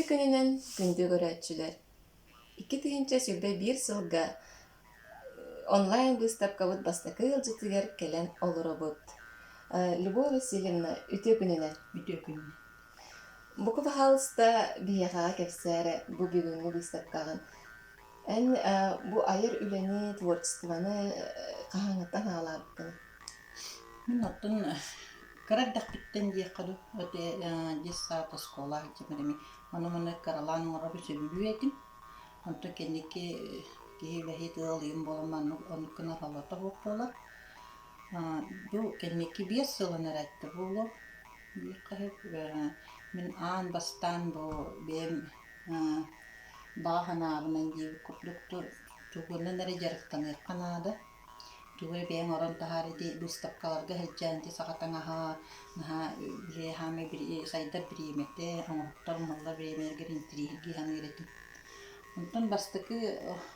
күнүнэн күндү көрөөччүлэр! 2021 сылга онлайн быыстапкабыт бастакы ыалдьытыгар кэлэн олоробут. Любовь Васильевна, үтүө күнүнэн! Үтүө күнүнэн! Бука баһаалыста биһиэхэҕэ кэпсээ эрэ бу бүгүҥҥү быыстапкаҕын. Эн бу айар үлэни, творчествоны хаһааҥҥыттан саҕалаабыккыный? Мин оттон кыра эрдэхпиттэн диэххэ дуу, детсад, оскуола сылдьан эмиэ ону-маны кыралаан оҥорору сөбүлүүр этим. Онтон кэнники киһи үлэһит ыал ыйым буолан маннык оннук гына солото суох буолар. Бу кэнники 5 сылын эрэ этэ буолуо. Биир хаһыат мин аан бастаан бу бэйэм баҕа санаабынан диэбит курдук тугунан эрэ дьарыктаныахха наада. Тугу эрэ бэйэҥ орон таһаар ити быыстапкаларга сылдьан ити саха таҥаһа наһаа били хаамай сайдар бириэмэтэ, оҥоһуктар оҥоһуллар бириэмэлэргэр интириэһиргии саныыр этим. Онтон бастакы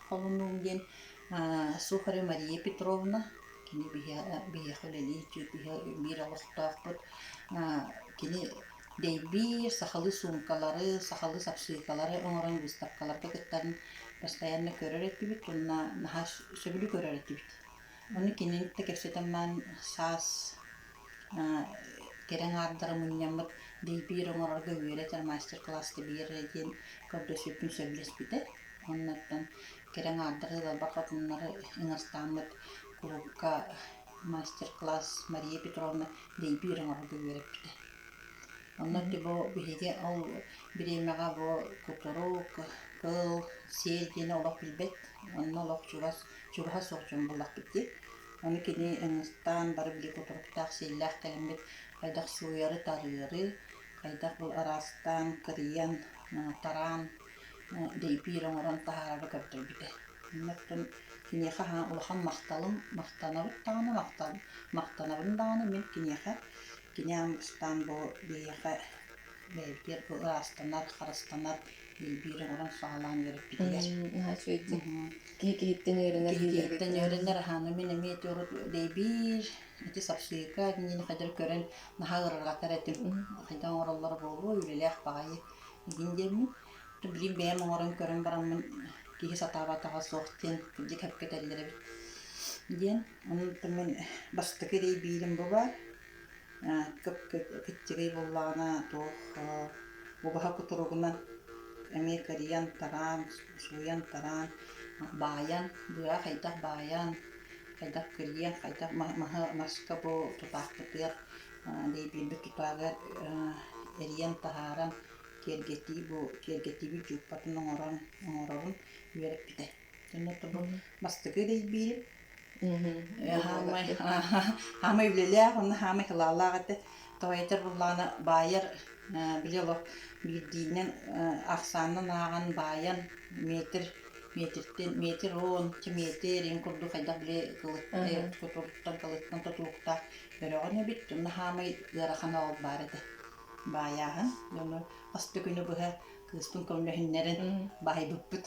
холунуум диэн Сухарева Мария Петровна, кини биһиэхэ үлэлии биир олохтоохпут. Кини дэйбиир, сахалыы суумкалары, сахалыы сапсыыкалары оҥорон выставкаларга кыттарын постоянно көрөр этибит уонна наһаа сөбүлүү көрөр этибит. Ону кинини кытта кэпсэтэн баран саас кэрэ аҥаардары мунньаммыт дэйбиир оҥорорго үөрэтэр мастер-класста биэрэрэ диэн көрдөспүппүн сөбүлэспитэ. Оннуттан кэрэ аҥаардары ыларбар хотуннары ыҥыртааммыт кулуупка мастер-класс Мария Петровна дэйбиир оҥорорго үөрэппитэ. Онно бу биһиги ол бириэмэҕэ бу кутурук, кыл, сиэл диэни олох билбэт, онно олох чугас, чугаһа суох дьон буоллахпыт дии. Ону кини ыҥыртаан бары били кутуруктаах, сиэллээх кэлэммит хайдах сууйары, тарыары, хайдах бу араастаан кырыйан, тараан дэйбиир оҥорон таһаарары көрдөрбүтэ. Оннуктан киниэхэ улахан махталым, махтанабыт даҕаны, махтал, махтанабын даҕаны мин киниэхэ. Кини аан бастаан бу биһиэхэ бэйэбитигэр бу ыраастанар, харыстанар биир оҥорон саҕалаан үөрэппитигэр. Наһаа үчүгэйдик. Киһи киһиттэн үөрэнэр. Киһи киһиттэн үөрэнэр аһааны мин эмиэ ити урут дэйбиир, ити сапсыыка кинини хайдах көрөн наһаа ыарырҕатар этим. Хайдах оҥороллоро буолуо, үлэлээх баҕайы игин диэммин. Билигин бэйэм оҥорон көрөн бараммын киһи сатаабатаҕа суох диэн кырдьык сөпкө этэллэр эбит диэн. Онон мин бастакы дэйбиирим бу баар. Кып-кыччыгый буоллаҕына туох убаһа кутуругунан эмиэ кырыйан тараан, сууйан тараан, баайан, быа хайдах баайан, хайдах кырыйан, хайдах маһы маска бу тутаахпытыгар дэйбиирбит тутааҕар эрийэн таһааран киэргэтии бу киэргэтиибит дьууппатын оҥорон оҥорорун үөрэппитэ. Онно бу бастакы дэйбиирим Хаамай хаамай үлэлээх уонна хаамай кылаалаах этэ. Тоҕойотор буоллаҕына баайар били олох биирдиинэн ахсаанынан ааҕан баайан метр метртэн метр 10 метр иҥ курдук хайдах били кылыттан кылыттан тутулуктаах өрөҕөн эбит. Онно хаамай ыарахана ол баар этэ баайааһын. Ону хас да күнү быһа кыыспын көмөлөһүннэрэн баайбыппыт.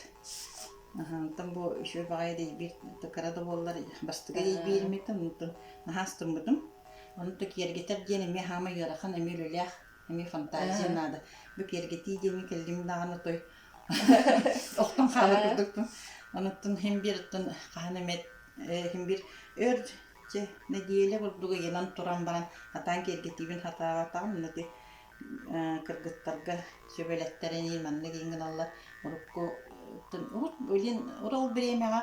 Онтон бу үчүгэй баҕайы дэйбиир кыра да буоллар бастакы дэйбиириммитин онтон наһаа астыммытым. Ону да киэргэтэр диэн эмиэ хаамай ыарахан, эмиэ үлэлээх, эмиэ фантазия наада. Бу киэргэтии диэҥҥэ кэллим даҕаны той охтон хаалар курдукпун. Онуттан иһин биир оттон хаһан эмэ иһин биир өр чэ нэдиэлэ курдук ыйанан туран баран хатаан киэргэтиибин хатаабатаҕым онно ити кыргыттарга сүбэлэттэринии маннык иҥ гыналлар урукку урут блин урал бириэмэҕэ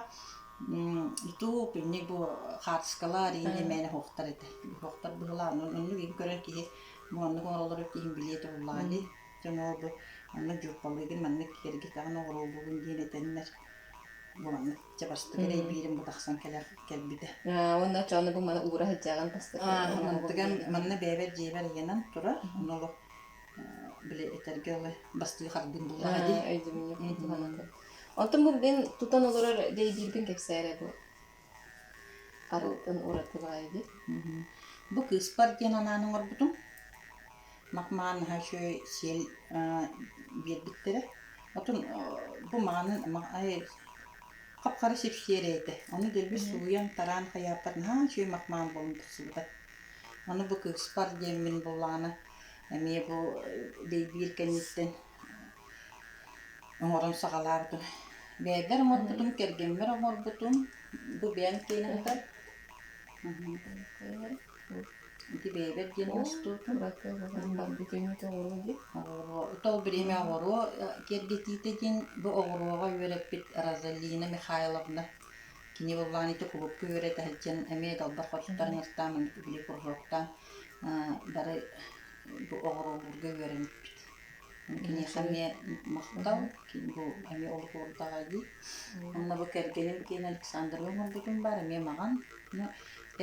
ютуб инник бу хаартыскалар иҥ мээнэ суохтар этэ суохтар быһылаан оннук иҥ көрөн киһи маннык оҥороллор киһин билиэ этэ буоллаҕа дии дьон ол бу маннык дьууппалыыгын маннык киэргэтэҕин оҕуруолуугун диэн этэннэр бу маннык чэ бастакы эрэйбиирим бу тахсан кэлэр кэлбитэ. Уонна оччоҕуна бу маны уура сылдьаҕын бастакы Мантыган манна бэйэбэр дьиэбэр ыйанан турар. Ону олох били этэргэ дылы бастыы хардыым буллаҕа дии. Өйдөбүнньүк курдук Онтон бу мин тутан олорор дэйбиирбин кэпсээрэ бу арыттан ураты баҕайы дии. Бу кыыспар диэн анаан оҥорбутум. Мах-маҕан наһаа үчүгэй сиэл биэрбиттэрэ. Отун бу маҕанын хап-хара сипсиэрэй этэ. Ону дэлби сууйан, тараан хайааппар наһаа үчүгэй мах-маҕан буолан тахсыбыта. Ону бу кыыспар диэммин буоллаҕына эмиэ бу дэйбиир кэнниттэн. Оҥорон саҕалаабытым. Бэйэбэр оҥорбутум, кэргэммэр оҥорбутум. Бу бэйэм киэнэ сытар. Ити бэйэбэр диэн оҥостубутум. Оҕуруо. Ол бириэмэ оҕуруо киэргэтиитэ диэн бу оҕуруоҕа үөрэппит Розалина Михайловна кини буоллаҕына ити кулуупка үөрэтэ сылдьан эмиэ далбар хотуттар ыҥыртаан маннык били кружоктаан бары бу оҕуруолуурга үөрэммиппит. Киниэхэ эмиэ махтал, бу эмиэ олук уурдаҕа дии. Онно бу кэргэним киэнэ Александрга оҥорбутум баар, эмиэ маҕан.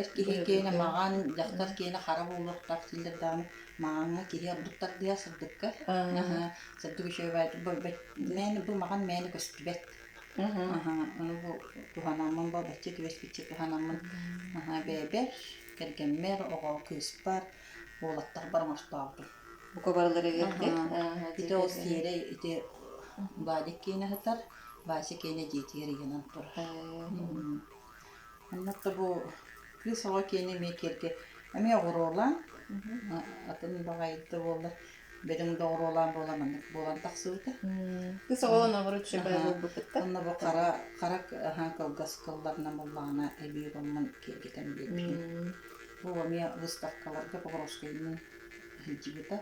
Эр киһи киэнэ маҕан, дьахтар киэнэ хара буолуохтаах дииллэр даҕаны, маҕаҥҥа киһи ордук тардыһар сырдыкка. Сырдык үчүгэй мээнэ бу маҕан мээнэ көстүбэт. Ону бу туһанаммын, бачча түбэспиччэ туһанаммын бэйэбэр, кэргэммэр, оҕо кыыспар, уолаттарбар оҥостообутум. Бука барыларыгар Ити ол сиэрэй ити Вадик киэнэ сытар, Вася киэнэ дьиэтигэр ыйанан турар. Оннук да бу кыыс оҕо киэнэ эмиэ киэргэ эмиэ оҕуруолаан атын баҕайыта буоллар бөдөҥ да оҕуруолаан буолан маннык буолан тахсыбыта. Кыыс оҕо наоборот үчүгэй буолбут да. Онно бу хара хара кылгас кылларынан буоллаҕына эбии оҕоммун киэргэтэн биэрбитим. Бу эмиэ выставкаларга Покровскайынан сылдьыбыта.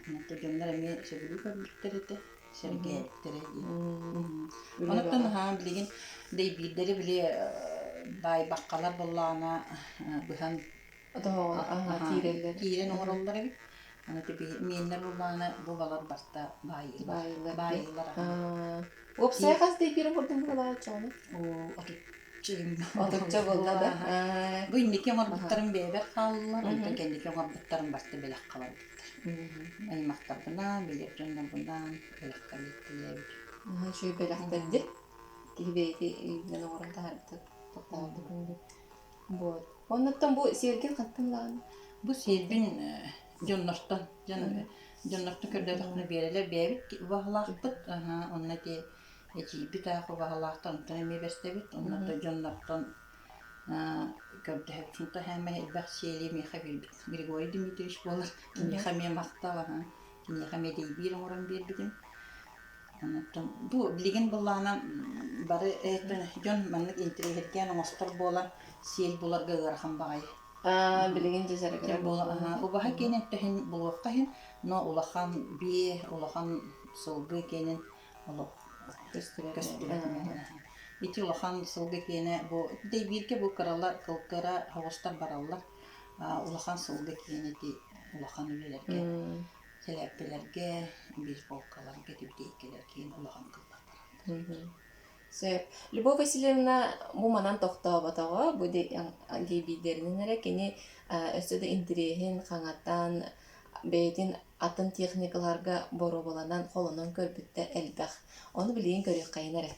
Онтон дьоннор эмиэ сөбүлүү көрбүттэр этэ, сэргээбиттэрэ дии. Онуттан аһаан билигин дэйбиирдэри били баайбаххалар буоллаҕына быһан киирэн оҥороллор эбит. Аны миэннэр буоллаҕына бу балар барыта баайыылар. Баайыылар. Уопсайа хас дэйбиирин курдук буолааччы Отучча буолла да. Бу инники оҥорбуттарым бэйэбэр хааллылар, онтон кэнники оҥорбуттарым барыта бэлэххэ барбыттар. Аймахтарбынаан, билэр дьоннорбунаан бэлэххэ биэртэлээбит. Үчүгэй бэлэхтэр дии. Киһи бэйэтэ илиитинэн оҥорон таһаарбыта тохтообута күндү. Вот. Оннуттан бу сиэргин хантан ылаҕын? Бу сиэрбин дьоннортон, дьон дьоннортон көрдөөтөхпүнэ биэрэлэр бэйэбит убаһалаахпыт, онно ити Эдьиийбит аах убаһалаахтар онтон эмиэ бэрсэбит, онно дьоннортон көрдөһөбүт. Онтон һээмэ элбэх сиэли миэхэ биэрбит Григорий Дмитриевич буолар. Киниэхэ эмиэ махтал аһа. Киниэхэ эмиэ дэйбиир оҥорон биэрбитим. Онтон бу билигин былаана бары дьон маннык интэриэһиргээн оҥостор буолан сиэл буларга ыарахан баҕайы. Билигин дьэ дьарыгырар Убаһа киэнин төһүн булуохха иһин, но улахан биэ, улахан сылгы киэнин олох көстүбэт. Көстүбэт. Ити улахан сылгы киэнэ бу дэйбииргэ бу кыралар кылкыра оҕустар бараллар. Улахан сылгы киэнэ ити улахан үлэлэргэ сэлээппэлэргэ, бейсболкаларга, тибитиэйкэлэр киин улахан кыллар бараллар. Сөп. Любовь Васильевна бу манан тохтооботоҕо, бу диэбиидэринэн эрэ кини өссө да интириэһин хаҥатан, бэйэтин атын техникаларга боруобаланан, холонон көрбүттэ элбэх. Ону билигин көрүөххэйин эрэ.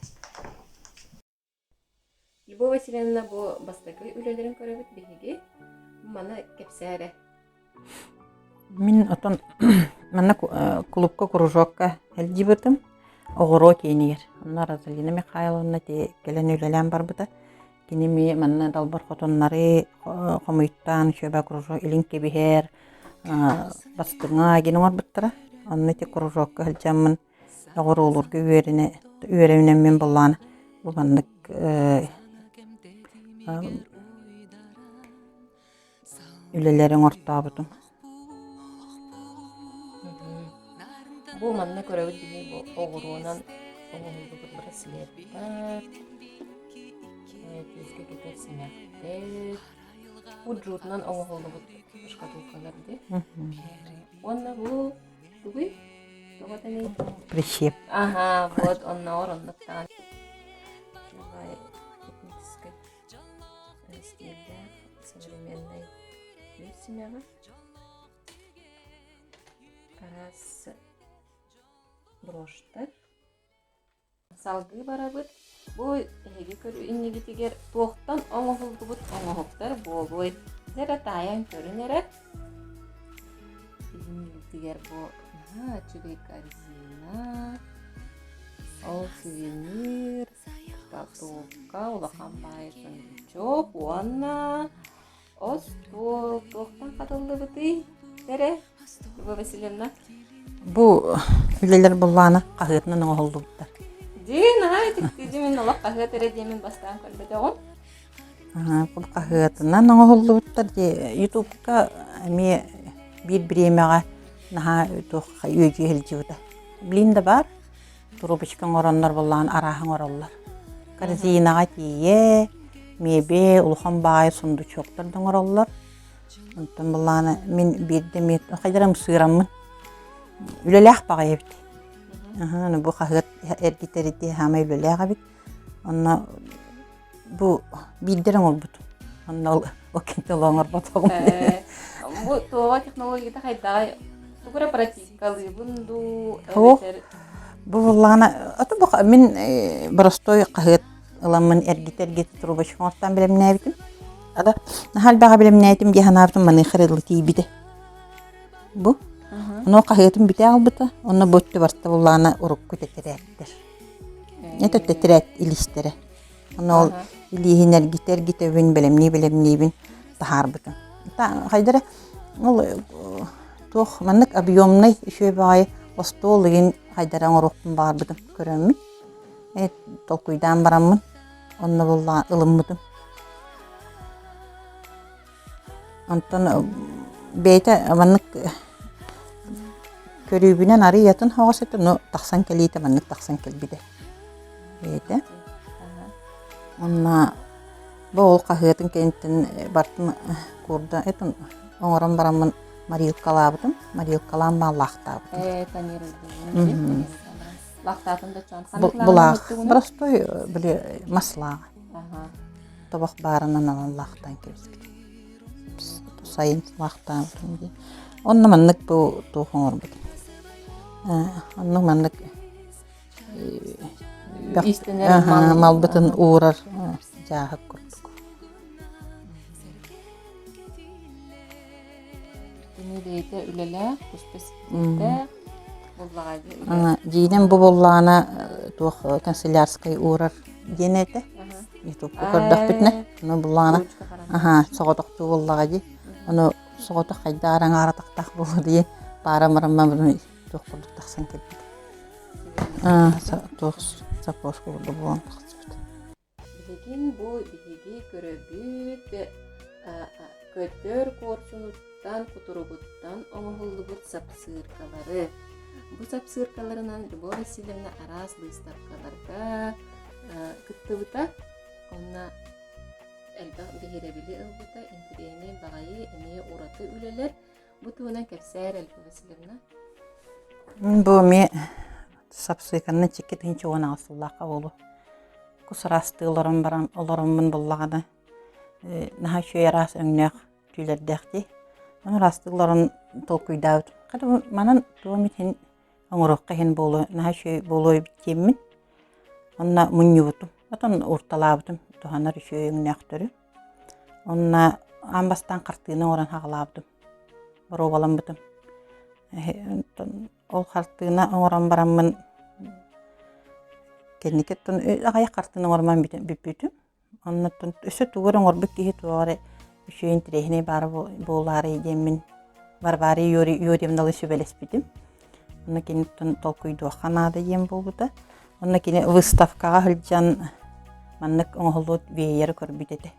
Любовь Васильевна бу бастакы үлэлэрин көрөбүт биһиги. Маны кэпсээ эрэ. Мин отон манна клубка кружокка сылдьыбытым оҕуруо киинигэр. Онно Розалина Михайловна кэлэн үлэлээн барбыта. Кини эмиэ манна далбар хотуннары хомуйтаан үчүгэйбэ кружок илин кэбиһэр, бастыҥа гин оҥорбуттара. Онно ити кружокка сылдьаммын оҕуруолуурга үөрэнэ үөрэнэммин былаан бу маннык үлэлэри оҥортообутум. Бу манна көрөбүт биһи бу оҕуруонан оҥоһуллубут браслеттар, түөскэ кэтэр симэхтэр, куджутунан оҥоһуллубут шкатулкалар дии. Уонна бу тугуй? Тоҕо этэний? Прищеп. Аха, вот оннооҕор оннук даҕаны. Этническэй стилдээх современнай үүт симэҕэ араас брошьтар салгыы барабыт бу эһиги көрүү иннигитигэр туохтан оҥоһуллубут оҥоһуктар буолуой дьэ таайан көрүн эрэ иннигитигэр бу наһаа үчүгэй корзина ол сувенир Шкатулка, улахан баайы сундучок уонна остуол туохтан хатыллыбытый? Эрэ, Люба Васильевна. Бу үлэлэр былаана хаһыатынан оҥоһуллубуттар. Дии, наһаа итиктиди мин олох хаһыат эрэ диэмин бастаан көрбөтөҕүм. Бу хаһыатынан оҥоһуллубуттар дии. Ютубка эмиэ биир бириэмэҕэ наһаа туох үөдүйэ сылдьыбыта. Билин да баар. Трубочка оҥороннор былаан арааһы оҥороллор. Корзинаҕа тиийэ, мебель, улахан баайы сундучоктар да оҥороллор. Онтон былаана мин биирдэ эмиэ хайдах эрэ ымсыыраммын үлэлээх баҕайы эбит. Аһа, бу хаһыат эргитэрити хаамай үлэлээх эбит. Онно бу биирдэ эрэ оҥорбутум. Онно ол ол кэнтэ ол оҥорботоҕум. Бу туоҕа технологията хайдаҕай? Тугу эрэ практикалыыбын дуу, Суох. эбэтэр Бу буоллаҕына, ото бу мин боростуой хаһыат ыламмын эргитэ-эргитэ трубочка оҥортоон бэлэмнээбитим. Ада наһаа элбэҕи бэлэмнээтим дии санаабытым маныаха эрэ дылы тиийбитэ. Бу. Ону хаһыатым бүтэ аҕалбыта. Онно бу өттө барыта буллаҕына урукку тэтэрээттэр. Это тэтэрээт илиистэрэ. Ону ол илииһин эргитэ-эргитэбин, бэлэмнии-бэлэмниибин таһаарбытым. Хайдара ол туох маннык объемнай үчүгэй баҕайы остуол ыйын хайдара оҥоруохпун баҕарбытым көрөммүн. Толкуйдаан бараммын онно буллаҕа ылыммытым. Онтон бэйэтэ маннык көрүүбүнэн арыый атын соҕус этэ, но тахсан кэлиитэ маннык тахсан кэлбитэ бэйэтэ. Онно бу ол хаһыатын кэнниттэн бартын куурда этин оҥорон бараммын морилкалаабытым, морилкалаан бааллаахтаабытым. Э, тонированный. Лахтаатын да чон. Булаах. Простой били маслааҕа. Тобох баарынан ылан лаахтаан кэбиспит. Сайын лаахтаабытым дии. Онно маннык бу туох оҥорбутум. Онно маннык малбытын уурар дьааһык курдук. Кини бэйэтэ үлэлээх, туспа ситиилээх, буллаҕа дии. Дьиинэн бу буоллаҕына туох канцелярскай уурар диэн этэ. Ютубка көрдөхпүтүнэ, ону буллаҕына аһаа соҕотохтуу буоллаҕа дии. Ону соҕотох хайдах араҥаара тахтаах буолуо дии паара марамма туох курдук тахсан кэлбит. Туох саппаас курдук буолан тахсыбыт. Билигин бу биһиги көрөбүт көтөр куорсунуттан, кутуругуттан оҥоһуллубут сапсыыркалары. Бу сапсыыркаларынан Любовь Васильевна араас быыстапкаларга кыттыбыта. Онно элбэх биһирэбили ылбыта, интэриэһинэй баҕайы эмиэ ураты үлэлэр. Бу туһунан кэпсээр Любовь Васильевна. Бу эмиэ сапсыыканы чикки тыһыынча 18 сыллаахха буолуо. Кус ыраастыы олорон баран олороммун буллаҕына наһаа үчүгэй араас өҥнөөх түүлэрдээх дии. Ону ыраастыы олорон толкуйдаабытым. Хата манан туом иһин оҥоруохха иһин буолуо, наһаа үчүгэй буолуо эбит диэммин. Онно мунньубутум. Отон уурталаабытым туһанар үчүгэй өҥнөөхтөрү. Онно аан бастаан хартыына оҥорон хаҕалаабытым. Боруобаламмытым. Ол хартыына оҥорон бараммын кэнникиттэн аҕыйах хартыына оҥорон бүппүтүм. Оннуттан өссө тугу эрэ оҥорбут киһи туох эрэ үчүгэй интэриэһинэй баара буолаарай диэммин Варвара Юрьевналыы сүбэлэспитим. Онно киниттэн толкуйдуохха наада диэн буолбута. Онно кини выставкаҕа сылдьан маннык оҥоһуллубут вееры көрбүт этэ.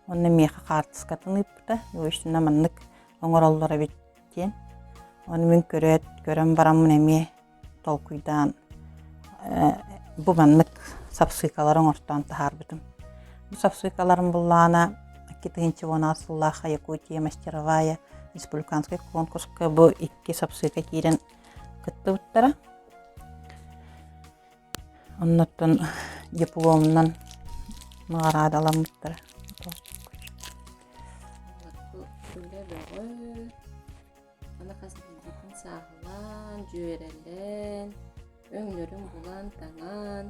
Онно миэхэ хаартыскатын ыыппыта. Устина маннык оҥороллор эбит диэн. Ону мин көрөөт, көрөн бараммын эмиэ толкуйдаан бу маннык сапсыыкалары оҥортоон таһаарбытым. Бу сапсыыкаларым буллаҕына 2016 сыллаахха Якутия мастеровая республиканскай конкурска бу икки сапсыыка киирэн кыттыбыттара. Оннуттан дипломунан наҕараадаламмыттара. Үлэ бөҕө, аны хас биирдиитин сааһылаан, дьүөрэлээн, өҥнөрүн булан, таҥан,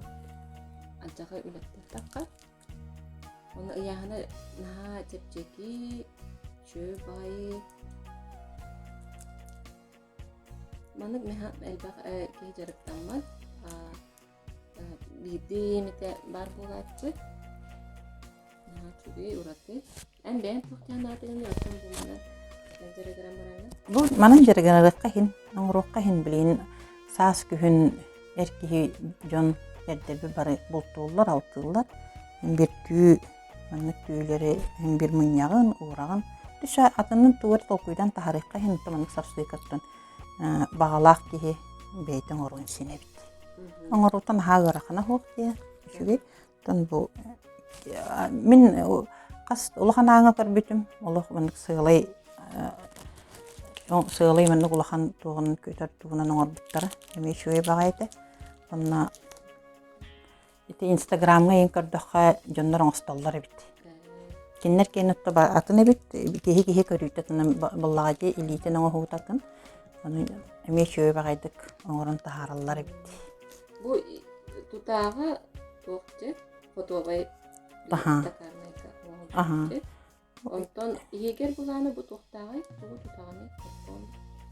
алдьархай үлэттэн тахха. Уонна ыйааһына наһаа чэпчэки, үчүгэй баҕайы. Маннык наһаа элбэх киһи дьарыктаммат. Биирдии эмитэ баар буолааччы. Наһаа үчүгэй, ураты. Эн бэйэҥ туох диэн аатыгын оттон бу манан. дьарыгыран бараҥҥын? Бу манан дьарыгырарыахха иһин, оҥоруохха иһин билигин саас күһүн эр киһи дьон эрдэрби бары бултууллар, алтыыллар. Биир түү маннык түүлэри биир мунньаҕын, уураҕын. Түшэ атынын тугу эрэ толкуйдан таһарыахха иһин маннык сарсыыкаттан баҕалаах киһи бэйэтэ оҥоруон син эбит. Оҥоруутун наһаа ыарахана суох диye үчүгэй. Оттон бу мин хас улахан ааҥҥа көрбүтүм, олох маннык сыалай сыалай маннык улахан туоҕунан көтөр тугунан оҥорбуттара эмиэ үчүгэй баҕайы этэ. Онно ити инстаграмҥа ыйан көрдөххө дьоннор оҥостоллор эбит. Кинилэр киэн отто атын эбит, киһи-киһи көрүүтэ атынан буоллаҕа дии, илиитин оҥоһуута атын. Ону эмиэ үчүгэй баҕайытык оҥорон таһаараллар эбит. Бу тутааҕа туох дьэ хотуобай Аха. токарнайга Аха. оҥоһуллубут. Онтон иһигэр былаана бу туохтааҕый? Тугу тутаҕыный? Хортуон.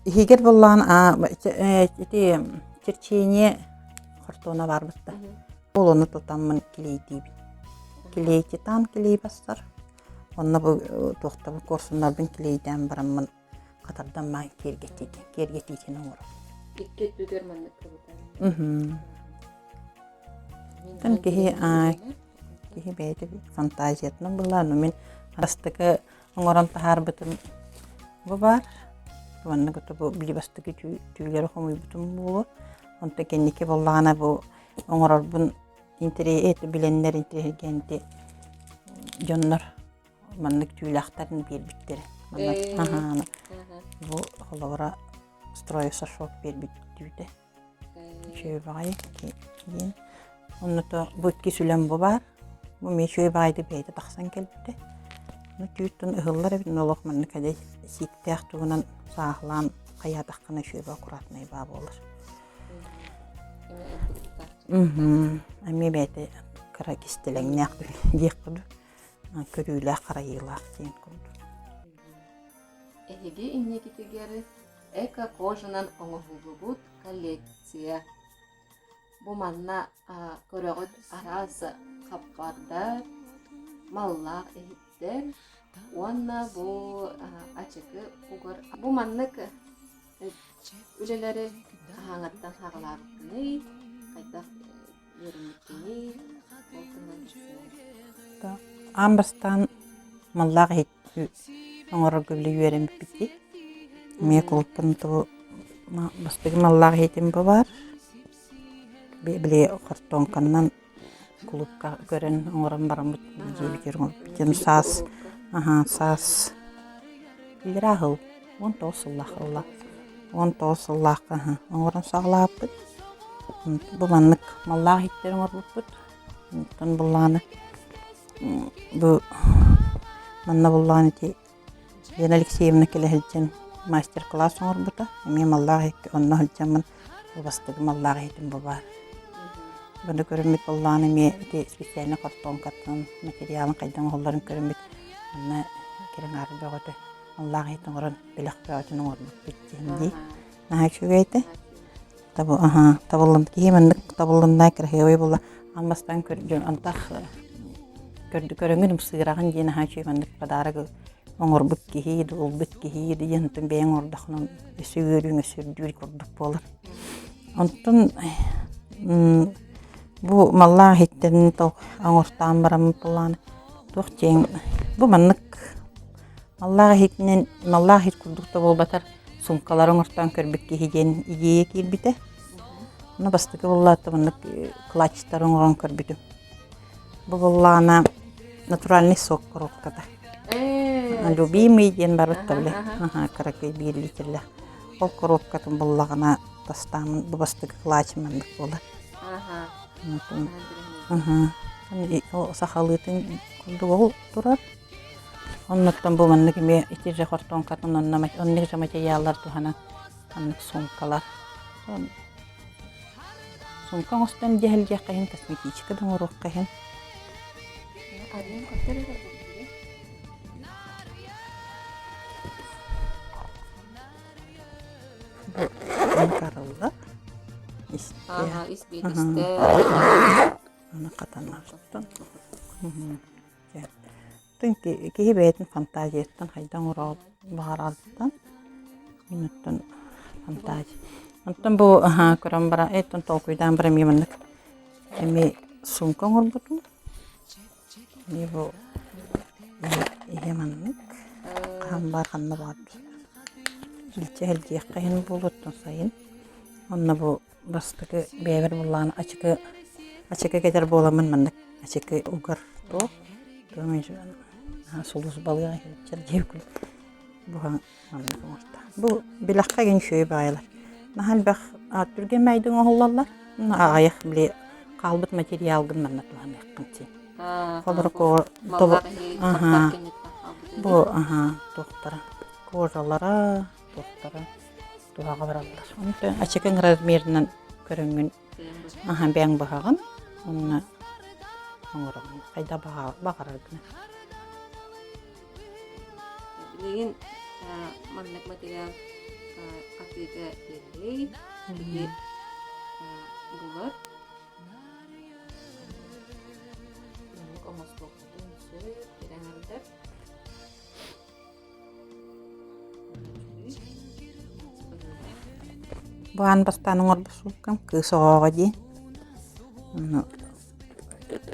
Иһигэр былаан ити черчение хортуона баар бытта. Ол ону тутаммын килиэйдиибин. Килиэй титан килиэй бассар. Онно бу туохтабын куорсуннарбын килиэйдээн бараммын хатардан маан киэргэтиитин, киэргэтиитин оҥорор. Икки өттүгэр маннык кыбытан. Тан киһи киһи бэйэтэ фантазиятынан былаан мин бастакы оҥорон таһаарбытым бу баар. Маннык бу били бастакы түүлэри хомуйбутум буолуо. Онтон кэнники буоллаҕына бу оҥорорбун интэриэһи билэннэр интэриэһиргээн дьоннор маннык түүлээхтэрин биэрбиттэрэ. Манна бу холобура стройсошок биэрбит түүтэ. Үчүгэй баҕайы диэн. Онното бу икки сүлэм бу баар. Бу эмиэ үчүгэй баҕайытык бэйэтэ тахсан кэлбитэ. Ну түүттэн ыһыллар эбит, олох маннык элэ сииктээх тугунан сааһылаан хайаатаххына үчүгэй аккуратнай баа буолар. Эмиэ бэйэтэ кыра кистэлэҥнээх диэх курдук. Көрүүлээх-харайыылаах диэн курдук. Эһиги инникитигэр эко-кожанан оҥоһуллубут коллекция. Бу манна көрөҕүт араас хаппардар, маллаах иһиттэр уонна бу ачыкы угар. Бу маннык үлэлэри хаһааҥҥыттан саҕалаабыккыный, хайдах үөрэммиккиний, ол туһунан кэпсээ. Аан бастаан маллаах иһит оҥорорго били үөрэммиппит дии. Эмиэ кулуппун ту бастакы маллаах иһитим бу баар. Били хортуоҥканнан кулуупка көрөн оҥорон бараммыт дьиэбитигэр оҥорбут. Саас аһаа саас иллэрээ сыл 19 сыллаах ылла. 19 сыллаахха оҥорон саҕалаабыппыт. Бу маннык маллаах иһиттэри оҥорбуппут. Онтон буллаҕына бу манна буллаҕына ити Лена Алексеевна кэлэ сылдьан мастер-класс оҥорбута. Эмиэ маллаах иһиккэ онно сылдьаммын бу бастакы маллаах иһитим бу баар. Баны көрөммүт буоллаҕына эмиэ ити специально хортуоҥкаттан материалын хайдах оҥоһулларын көрөммүт манна кириҥаары бөҕөтө маллаах иһит оҥорон бэлэх бөҕөтүн оҥорбуппут диэн дии. Наһаа үчүгэй этэ. Табыллан киһи маннык табыллыннаа кыраһыабай буолла. Аан бастаан көрдүм антах көрдү көрөҥүн ымсыыраҕын диэн наһаа үчүгэй маннык подарок оҥорбут киһи ылбыт киһи диэн онтон бэйэҥ оҥордоххуна өссө үөрүүҥ өссө үрдүүр курдук буолар. Онтон бу маллаах иһиттэн оҥортоон бараммыт буоллаҕына туох диэн бу маннык Маллаах иһитинэн маллаах иһит курдук да буолбатар суумкалары оҥортоон көрбүт киһи диэн идея киирбитэ. Ону бастакы буоллаата маннык клатчтары оҥорон көрбүтүм. Бу буоллаҕына натуральный сок коробката. Любимый диэн барбыт били. Кыракый биир литрлээх. Ол коробкатын буллаҕына тастаамын бу бастакы клатч маннык буолар. Сахалыытын курдук ол турар. Оннуттан бу маннык эмиэ ити же хортуоҥкатын онно оннук же материаллар туһанан маннык суумкалар. Сумка оҥостон дьэһэлдьиэххэ иһин косметичка да оҥоруохха иһин. Бу арыллар. Ис биэтэстэ. Аны хатанар. Киһи бэйэтин фантазияттан хайдах оҥоро баҕарарыттан мин оттон фантазия. Онтон бу аһаа көрөн баран эттэн толкуйдаан баран эмиэ маннык эмиэ сумка оҥорбутум. Эмиэ бу иһэ маннык хаһан баар ханна баар илдьэ илдьиэххэ иһин буолуоттан сайын. Онно бу Бастакы бэйэбэр буллаҕына ачыкы ачыкы кэтэр буоламмын маннык ачыкы угар туох сулуусбалыах иһиччэр диэбиккин буһан маннык оҥорто. Бу билэххэ игин үчүгэй баайылар. Наһаа элбэх түргэн мэйдиҥ оҥоһуллаллар. Аҕыйах били хаалбыт материалгын манна туһаныаххын син. Холорук бу туохтара кожалара туохтара туһаҕа бараллар. Онтон ачыкыҥ размерынан көрөҥҥүн аһа бэйэҥ быһаҕын уонна оҥороҕун хайдах баҕараргынан. Билигин маннык материал атыыга дэлэй, киһи булар. Маннык оҥостуоххутун сөп, кирэҥэрдэр. Бу аан бастаан оҥорбут сууккам кыыс оҕоҕо диэн. Ону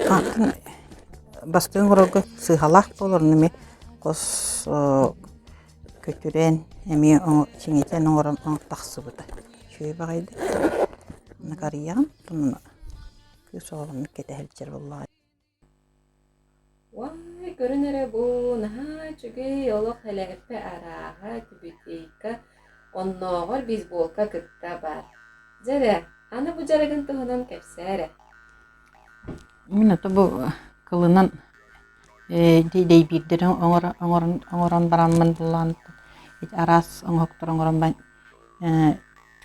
атын бастыҥ оҥорорго сыыһалаах буолар, ону эмиэ хос көтүрэн эмиэ чиҥэтэн оҥорон тахсыбыта. Үчүгэй баҕайытык. Оннук арыйаҕын, ону кыыс оҕону кэтэһэлдьэр буоллаҕа. Уай, көрүн эрэ бу, наһаа үчүгэй, олох элээппэ арааһа, тюбетейка, оннооҕор бейсболка кытта баар. Дьэ эрэ, аны бу дьарыгын туһунан кэпсээ эрэ. Мин ото бу кылынан дэйбиирдэри оҥорон бараммын буллаан араас оҥоһуктары оҥорон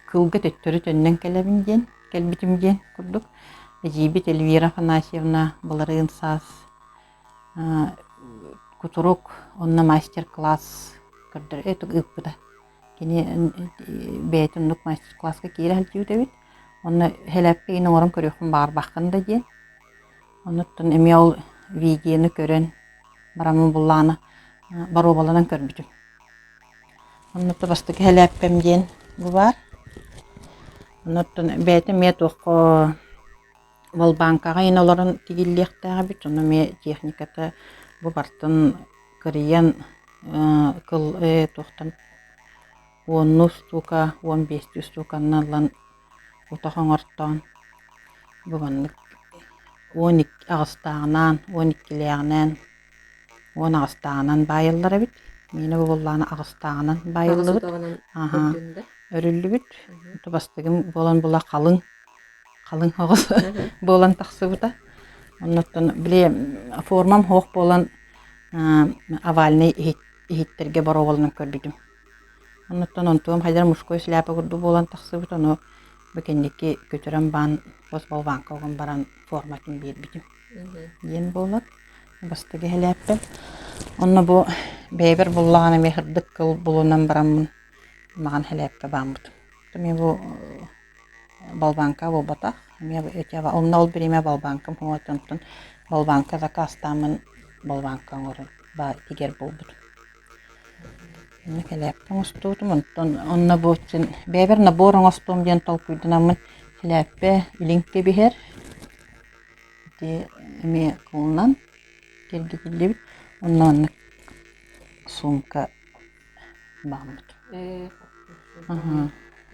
Кылга төттөрү төннөн кэлэбин диэн, кэлбитим диэн курдук. Эдьиийбит Эльвира Афанасьевна былырыын саас кутурук онно мастер-класс көрдөрө ыыппыта. Кини бэйэтин оннук мастер-класска киирэ сылдьыбыт эбит. Онно хэлэппин оҥорон көрүөхпүн баҕарбаххын да диэн. Оннуттан эмиэ ол видеоны көрөн бараммын буллаҕына боруобаланан көрбүтүм. Оннук бастакы сэлээппэм диэн бу баар. Оннуттан бэйэтэ эмиэ туохха Волбанкаҕа иһин олорон тигиллиэхтээх эбит. Ону эмиэ техниката бу барытын кырыйан кыл туохтан уоннуу штука, 15 штуканан ылан утах оҥортоон бу маннык 12 аҕыстааҕынаан, 12-лээҕинээн 18-тааҕынан баайыллар эбит. Миэнэ бу буоллаҕына аҕыстааҕынан баайыллыбыт. Аһа, өрүллүбүт. Бастыгым буолан була халыҥ, халыҥ оҕус буолан тахсыбыта. Оннуттан били формам суох буолан овальнай иһиттэргэ боруобаланан көрбүтүм. Оннуттан онтуом хайдах мужской шляпа курдук буолан тахсыбыт, ону бу кэнники көтүрэн баан хос болванка уган баран форматын биэрбитим диэн буолар. Бастакы иһэлээппин. Онно бу бэйэбэр буллаҕына эмиэ сырдык кыл булунан бараммын маҕан иһэлээппэ бааммытым. Эмиэ бу болванка буолбатах. Эмиэ онно ол бириэмэ болванкам уҥуоттан онтон болванка заказтааммын болванка оҥорон тигэр буолбутум. Онно кэлээппин оҥостубутум, онтон онно бу син бэйэбэр набор оҥостуом диэн толкуйданаммын сэлээппэ илин кэбиһэр, ити эмиэ кылынан кэргитиллибит, онно маннык сумка бааммыт.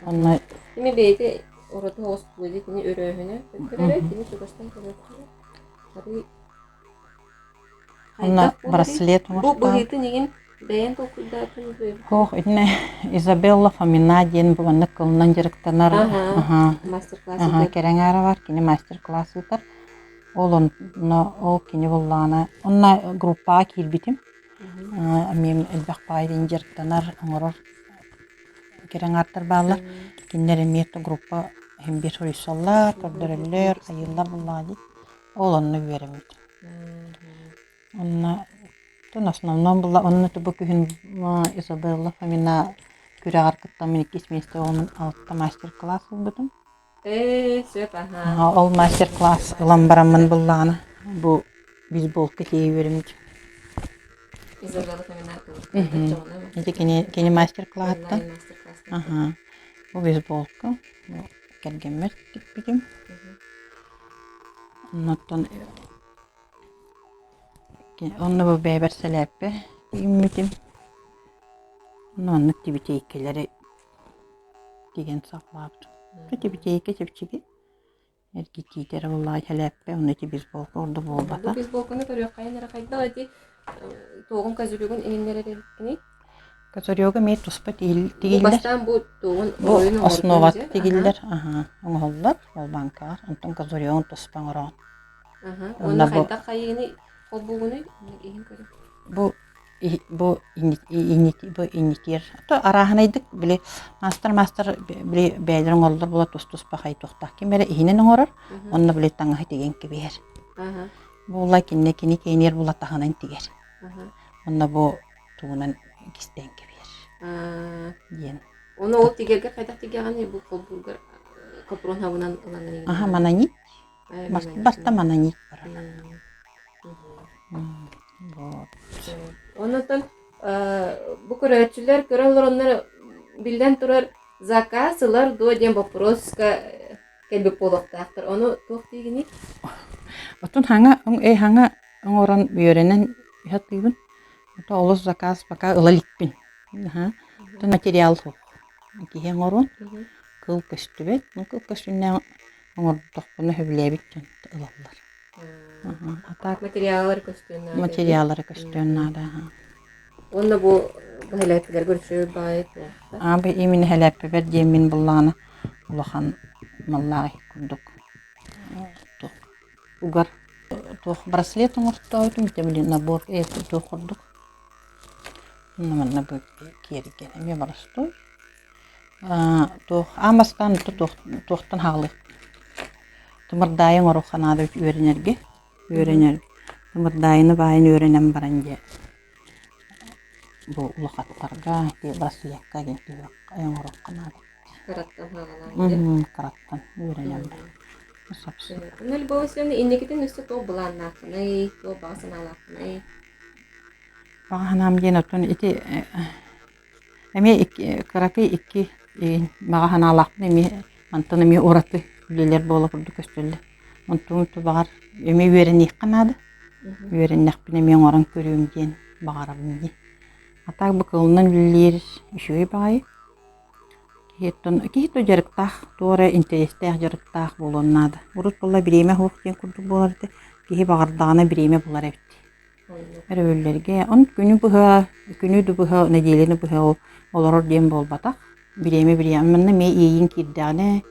Онно Кини бэйэтэ ураты оҕус кини өрөөһүнэ көрөрө, кини чугастан көрөөччү. Арый Онно браслет Бу быһыытын игин бэйэн толкуйдаатын Суох, итинэ Изабелла Фомина диэн бу маннык кылынан дьарыктанар мастер-класс кэрэҥ бар, кини мастер-класс ыытар. Ол онно ол кини буллаҕына онно группаҕа киирбитим. Эмиэ элбэх баайдын дьарыктанар, оҥорор кэрэҥааттар бааллар. Кинилэр эмиэ группа иһин биир суруйсаллар, көрдөрөллөр, айыыллар буллаҕа дии. Ол онно үөрэммитим. Онно в основном была онно бу күһүн Изабелла Фомина күрэҕэр кыттаммын иккис миэстэ оҕонун алта мастер-класс ылбытым. Сөп, аха. Ол мастер-класс ылан бараммын буллаҕына бу бейсболка тиийэ үөрэммитим. Изабелла Фомина Ити кини кини мастер-класстан. Аха. Бу бейсболка. Бу кэргэммэр тикпитим. Оннуттан онно бу бэйэбэр сэлээппэ тигиммитим. Онно оннук тибитиэйкэлэри тигэн саҕалаабытым. Тибитиэйкэ чэпчэки. Эргитиитэ эрэ буоллаҕа сэлээппэ, онно ити бейсболка ордук буолбата. Бу бейсболканы көрүөххэйин эрэ хайдах ити туоҕун козырегун иҥиннэрэр эбиккиний? Козырёга эмиэ туспа тигиллэр. Бастаан бу туоҕун Бу основата тигиллэр, аһаа, оҥоһуллар ол банкаҕар, онтон козырёгун туспа оҥороҕун. Уонна хайдах хайыыны холбуугунуй? Иһин көрүн. Бу бу бу иннитиэр то арааһынайдык били маастар маастар били бэйэлэрин оҥороллор буола тус-туспа хайтуохтаах ким эрэ иһинэн оҥорор онно били таҥаһы тигэн кэбиһэр буолла кинини кини кэниэр була таһынан тигэр онно бу тугунан кистээн кэбиһэр диэн Ону ол тигэргэ хайдах тигэҕиний бу холбуургар капрон хабынан ылан Аха мананит Барта мананит барар. Вот. Оннотон бу көрөөччүлэр көрө олороннор биллэн турар заказ ылар дуо диэн боппуруоска кэлбит буолуохтаахтар. Ону туох диигиний? Оттон хаҥа хаҥа оҥорон үөрэнэн сатыыбын. Ото олус заказ пока ыла иликпин. Оттон материал суох. Киһи оҥоруон кыл көстүбэт. Кыл көстүннээх оҥордохпуна сөбүлээбит дьон ылаллар. А так Материаллары көстүөн наада. Материаллары көстүөн наада. Уонна бу бэһэлээппилэргэ үчүгэй баайы туохта? Аа бу именно хэлээппэбэр диэммин буллаҕына улахан маллаах курдук туох угар туох браслет оҥортообутум ити били набор туох курдук манна бу киэргэн эмиэ боростуой Туох аан бастаан туох туохтан хаалыах тымырдаайы оҥоруохха наада үөрэнэргэ үөрэнэр тымырдаайыны баайын үөрэнэн баран дьэ бу улахаттарга ити браслетка диэн түһүөххэ оҥоруохха наада Кыраттан хаалаан кыраттан үөрэнэн баран Онно Любовь Васильевна инникитин өссө туох былааннааххыный, туох баҕа санаалааххыный? Баҕа санаам диэн оттон ити Эмиэ икки кыракый икки баҕа санаалаахпын эмиэ мантан эмиэ ураты үлэлэр буола курдук көстөллөр. Онтум баҕар эмиэ үөрэниэххэ наада. Үөрэннэхпинэ эмиэ оҥорон көрүүм диэн баҕарабын дии. А так бу кылынан үлэлиир үчүгэй баҕайы. Киһи киһи то дьарыктаах, туох эрэ интэриэстээх дьарыктаах буолуон наада. Урут буолла бириэмэ суох диэн курдук буолар этэ. Киһи баҕардаҕына бириэмэ булар эбит. Өрөбүллэргэ он күнү быһа, күнү да быһа, нэдиэлэни быһа ол олорор диэн буолбатах. Бириэмэ бириэмэ манна эмиэ иэйииҥ киирдэҕинэ,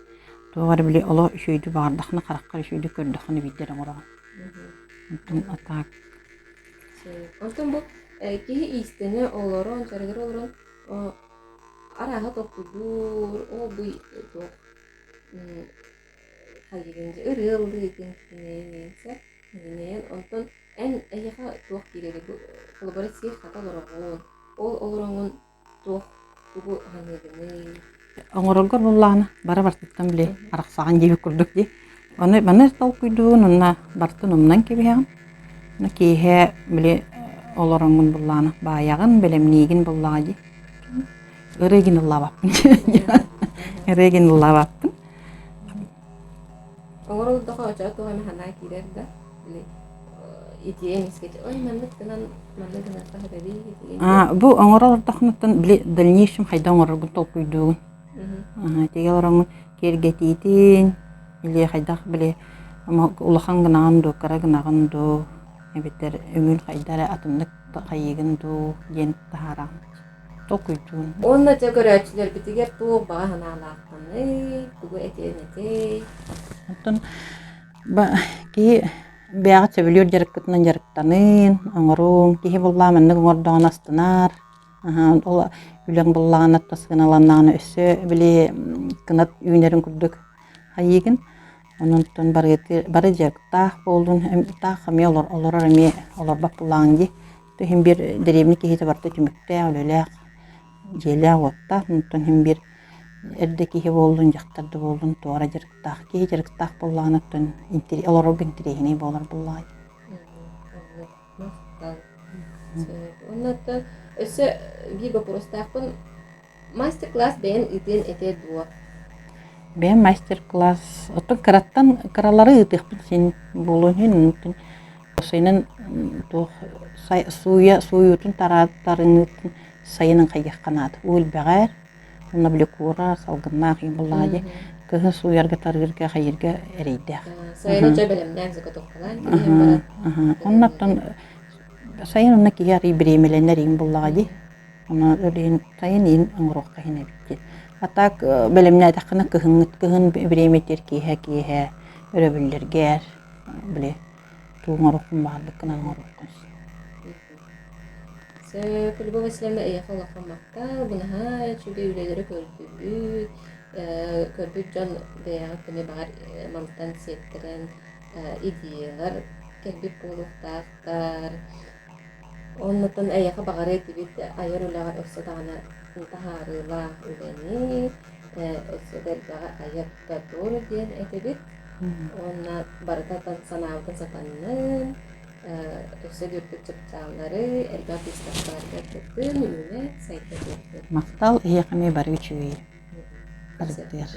туох эрэ били олох үчүгэйдик баҕардаххына, хараххар үчүгэйдик көрдөххүнэ биирдэ эрэ оҥороҕун. Онтон а так Онтон бу киһи иистэнэ олорон, дьарыгыра олорон арааһы толкуйдуур, ол бу туох хайыгын ырыа ыллыыгын кининэйэн кининэйэн онтон эн эйиэхэ туох киирэрий бу холобура сир хата олороҕун ол олороҥҥун туох тугу саныыгыный Оҥороргор буоллаҕына бары барытыттан били арахсаҕын диэбит курдук дии. Ону маны толкуйдуугун уонна барытын умнан кэбиһэҕин. Уонна киэһэ били олороҥҥун буоллаҕына баайаҕын, бэлэмниигин буоллаҕа дии. Ырыгын ыллаабаппын. Ырыгын ыллаабаппын. Оҥоролдохо очоо туох эмэ санаа киирэр да били итиэ эмискэ ой маннык гынан маннык гыныахха сөбүй Бу оҥорор олордоххунуттан били дальнейшем хайдах оҥороргун толкуйдуугун. Тигэ олороҥҥун киэргэтиитин или хайдах били улахан гынаҕын дуу, кыра гынаҕын дуу, эбэтэр өҥүн хайда эрэ атыннык хайыыгын дуу диэн таһаараҕын. Толкуйдуун. Уонна дьэ көрөөччүлэрбитигэр туох баҕа санаалааххыный, тугу этиэн этэй? Оттон киһи бэйэҕит сөбүлүүр дьарыккытынан дьарыктаныын, оҥоруҥ. Киһи буллаҕа маннык оҥордоҕуна астынар. Ол үлэҥ буллаҕына сыаналаннаҕына өссө били кынат үүнэрин курдук хайыыгын. Онон бары дьарыктаах буоллун, таах эмиэ олорор эмиэ олорбот буллаҕыҥ дии. Иһин биир дэриэбинэ киһитэ барыта түмүктээх, үлэлээх, дьиэлээх-уоттаах, онтон иһин биир эрдэ киһи буоллун, дьахтар да буоллун, туора дьарыктаах киһи дьарыктаах буоллаҕына, оттон олорорго интэриэһинэй буолар буоллаҕай. Махтал. Онно өссө биир боппуруостаахпын. Мастер-класс бэйэн ыытыан этэ дуо? Бэйэм мастер-класс оттон кыраттан кыралары ыытыахпын син буолуон иһин онтон сайынын туох сууйа сууйуутун тарыҥыытын сайынын хайыахха наада. Уу элбэҕэр уонна били куура салгыннаах иһин буоллаҕа дии кыһын сууйарга тарыырга хайыырга эрэйдээх. Сайыны дьэ бэлэмнээн заготовкалаан кэбиһэн баран. Онно оттон сайын онно киһи арый бириэмэлэнэр иһин буоллаҕа дии. Ону өлүөн сайын иин оҥоруохха иһин эбит диэн. А так бэлэмнээтэххинэ кыһыҥҥыт кыһын бириэмэтигэр киэһэ киэһэ өрөбүллэргэр били тугу оҥоруоххун баҕарбыккынан оҥоруоххун сөп. Сөп, Любовь Васильевна эйиэхэ улахан махтал, бу наһаа үчүгэй үлэлэри көрдүбүт, көрбүт дьон бэйэҕит эмиэ баҕар мантан сиэттэрэн идеялар кэлбит буолуохтаахтар. Оннуттан эйиэхэ баҕарыа этибит айар үлэҕэ өссө даҕаны таһаарыылаах үлэни, өссө да элбэҕи айар тур диэн этэбит. Уонна барыта санаабытын сатаннын, өссө да үрдүк чыпчааллары, элбэх быыстапкаларга кыттын, үүнэ, сайда турдун. Махтал, эһиэхэ эмиэ бары үчүгэйи. Барытыгар.